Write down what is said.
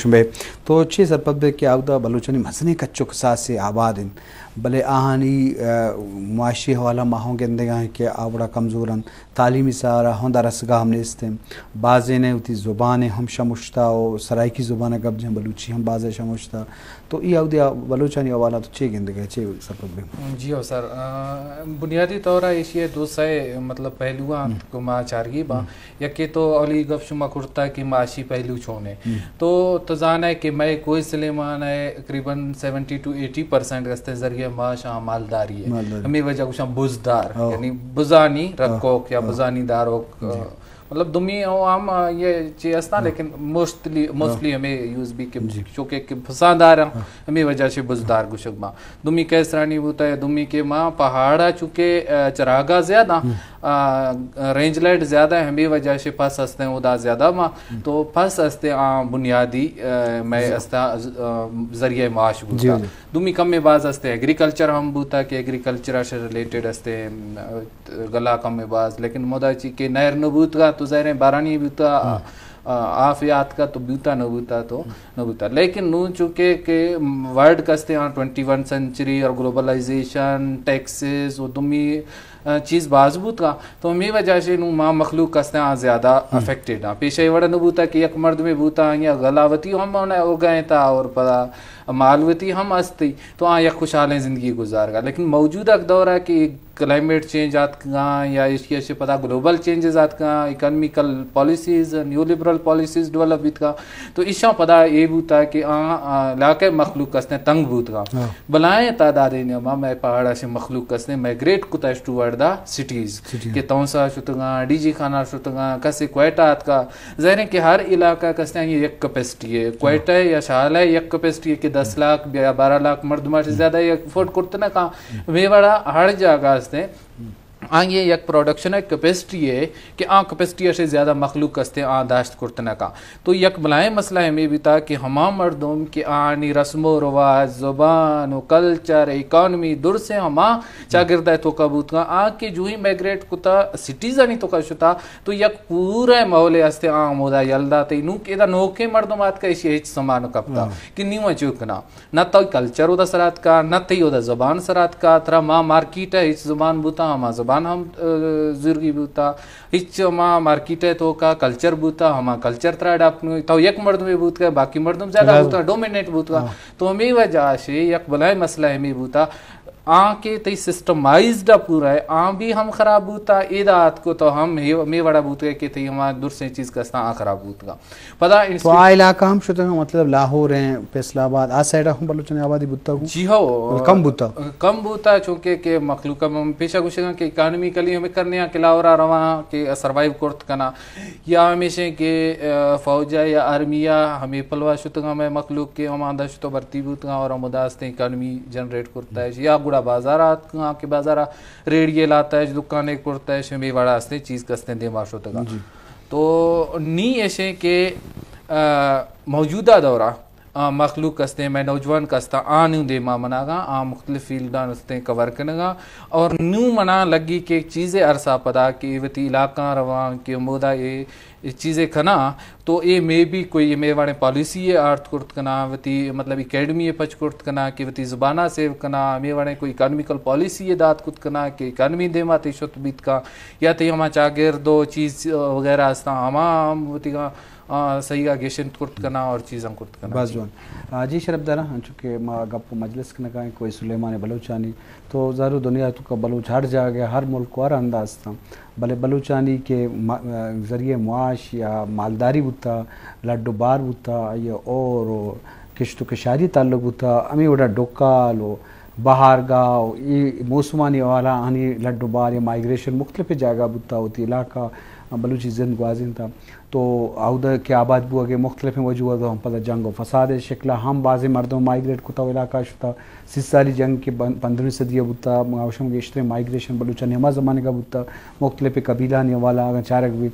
بے تو چے سرپد بے کہ آودا بلوچانی مزنیں کچ و کساسے آباد انت، بلے آہانی، آ، معاشی حوالہ ما ہوں گندگا ہیں کہ آ وڑا کمزور انت، تعلیمی سارا ہوں رسگاہ ہم نیست انت، بازینے وتی زبان ہم شمشتا و سرائیکی زبان گپ جن بلوچی ہم بازے شمشتا۔ تو ای آودی بلوچانی حوالہ تو چے گندگا، چے سرپد بے؟ جی ہو سر، آ، بنیادی طور ایشی دو سئے مطلب پہلو انت کہ ما چارگی با۔ یکے تو اولی گپ شما کرتا کہ معاشی پہلو چونے۔ تو تو زانے کہ مئے کوہ سلیمان ہے تقریباً سیونٹی ٹو ایٹی پرسینٹ گستے ذریعہ معاش آ مالداری ہے۔ مالداری۔ ہمیں وجہ گوشاں بزدار، یعنی بزانی رکوک یا بزانی داروک، آ، مطلب دومی او ہم، آ، یہ چی ہستا، لیکن موسٹلی، موسٹلی ہمیں یوز بھی کہ چونکہ کہ پساندار ہیں، ہمیں وجہ سے بزدار گوشگ ما۔ دومی کیسرانی بوتا ہے، دومی کہ ما پہاڑا چونکہ، آ، چراگا زیادہ، آ، رینج لائٹ زیادہ ہے، ہمیں وجہ سے پس ہستے ہیں، ادا زیادہ ما، تو پس ہستے آ بنیادی، آ، میں استا، آ، ذریعہ معاش بوتا۔ دومی کم میں باز ہستے ایگریکلچر ہم بوتا کہ ایگریکلچر سے ریلیٹڈ ہستے، آ، گلا کم میں باز، لیکن مودا چی کہ نہر نہ بوتگا تو ظاہر ہے بارانی بوتا، آ، آف یات کا تو بوتا نہ بوتا تو نہ بوتا۔ لیکن نوں چونکہ کہ ورلڈ کستے آں ٹوئنٹی ون سینچری اور گلوبلائزیشن، ٹیکسز و دومی، آ، چیز باز بوتگا، تو ہمیں وجہ سے نوں ما مخلوق کستے آں زیادہ افیکٹڈ آں۔ پیشہ وڑا نہ بوتا کہ یک مردمے بوتا یا گلا وتی ہم ہو گئے تا اور پدا مال وتی ہم استی، تو آ یک خوشحالیں زندگی گزار گا۔ لیکن موجودہ دور ہے کہ کلائمیٹ چینج آتکگاں یا ایشی ایشی پدا گلوبل چینجز آتکگاں، economical policies, neo liberal policies develop بیتگاں، تو ایشاں پدا اے بوتا کہ آ، آ، علاقہ مخلوق کستیں تنگ بوتگاں۔ بلائیں تعداد نیاما مئے پہاڑا سے مخلوق کستیں مائگریٹ کتا ٹو ورڈ دا سٹیز، کہ تونسا شتگاں، ڈی جی خانہ شتگاں، کسے کوئٹہ آتکا۔ ظاہر ہے کہ ہر علاقہ کستیں آئی یک کیپیسٹی ہے۔ کوئٹہ یا شال ہے یک کیپیسٹی ہے کہ دس لاکھ یا بارہ لاکھ مردم سے زیادہ یہ افورڈ کرتے نہ کہاں۔ ہمیں بڑا ہر جگہ ہستے آئی یک پروڈکشن ہے، کیپیسٹی ہے کہ آ کیپیسٹی سے زیادہ مخلوق ہستے آ داشت کرتے نہ کہاں۔ تو یک بلائیں مسئلہ ہمیں بیتا کہ ہما مردم کہ آنی رسم و رواج، زبان و کلچر، اکانومی درسیں ہما چاگردہ توکا بوتگاں، آ کہ جوہی مائگریٹ کتا سٹیزانی توکا شتا، تو یک پورے ماحولے ہستے آ ہمودا یل داتے۔ نوں کہ ادا نوکیں مردم آتکا ایشی ہچ سما نہ کپتا کہ نیو چو کنا۔ نہ تو کلچر اودا سراتکا، نہ تئی اودا زبان سراتکا، ترا ما مارکیٹ ہے ہچ زبان بوتا، ہما زبان ہم، آ، زورگی بوتا۔ ہچ ہما مارکیٹ ہے توکا کلچر بوتا، ہما کلچر ترا اڈاپٹ نہ، تو یک مردمے بوتگا، باقی مردم زیادہ بوتا، ڈومینیٹ بوتگا۔ تو ہمیں وجہ سے یک بلائیں مسئلہ ہمیں بوتا۔ آ کہ تئی سسٹمائزڈ پورا ہے، آ بھی ہم خراب بوتا، ادا آتکو تو ہم ہمیں وڑا بوتگا کہ تئی ہما درسیں چیز کستا آ خراب بوتگا۔ پدا تو آ علاقہ ہم شتگا، مطلب لاہور ہیں، فیصل آباد، آ سائیڈ ہم بلوچانی آبادی بوتا کو؟ جی ہو، کم بوتا؟ کم بوتا، چونکہ کہ مخلوق ہم پیشہ گوشگا کہ اکانومیکلی ہمیں کرنے ہیں کہ لاہور آ رواں کہ سروائیو کرت کنا، یا ہمیشہ کہ، آ، فوج یا آرمی یا ہمیں پلوا شتگا میں مخلوق کے ہم آندہ شتو بھرتی بوتگا اور ہم اداستیں اکانومی جنریٹ کرتا ہے یا گڑا بازار آتکا کہ بازار ریڑیے لاتا ہے، دکانے کرتا ہے، ہمیں وڑا استیں چیز کستیں دیما شتگا۔ تو نی ایشیں کہ، آ، موجودہ دورا، آ، مخلوق استیں، مئے نوجوان کستاں آ نوں دیما مناگاں، آ مختلف فیلڈاں استیں کور کنگاں اور نوں منا لگی کہ چیزے عرصہ پدا کہ وتی علاقاں رواں کہ مودا اے، اے چیزے کناں تو اے مے بی کوئی مے وڑیں پالیسی اے آرت کرت کناں، وتی مطلب اکیڈمی اے پچ کرت کناں کہ وتی زباناں سیو کناں، مے وڑیں کوئی اکانومیکل پالیسی اے دات کت کناں کہ اکانومی دیما تی شت بیت کاں۔ یا تئی ہما چاگرد و چیز وغیرہ استاں، ہما ہم وتیگاں، آ، صحیح آ گیشنت کرت کناں اور چیزاں کرت کناں۔ باز جوان۔ آ، جی شرپ داراں، انچو کہ ما گپ و مجلس کنگا ایں کوہ سلیمان بلوچانی، تو ظاہر دنیا تو کا بلوچ ہر جاگہ، ہر ملک و ہر ہندا استاں، بلے بلوچانی کہ ما-، آ، ذریعہ معاش یا مالداری بوتا، لڈ و بار بوتا، یا اور و کشت و کشاری تعلق بوتا، ہمیں وڑا ڈکال و بہارگاہ و اے موسمانی حوالہ آنی لڈ و بار یا مائیگریشن مختلف جاگہ بوتا، وتی علاقہ بلوچی زند گوازینتا۔ تو اودا کہ آباد بوگے مختلف وجوہات ہم پدا جنگ و فساد شکلا ہم بازیں مردم مائیگریٹ کتا و علاقہ شتا۔ سی سالی جنگ کہ بن-، پندرہویں صدی بوتا، ما گوشم گیشتریں مائیگریشن بلوچانی ہما زمانگا بوتا، مختلف قبیلانی حوالہ اگاں چارگ بی۔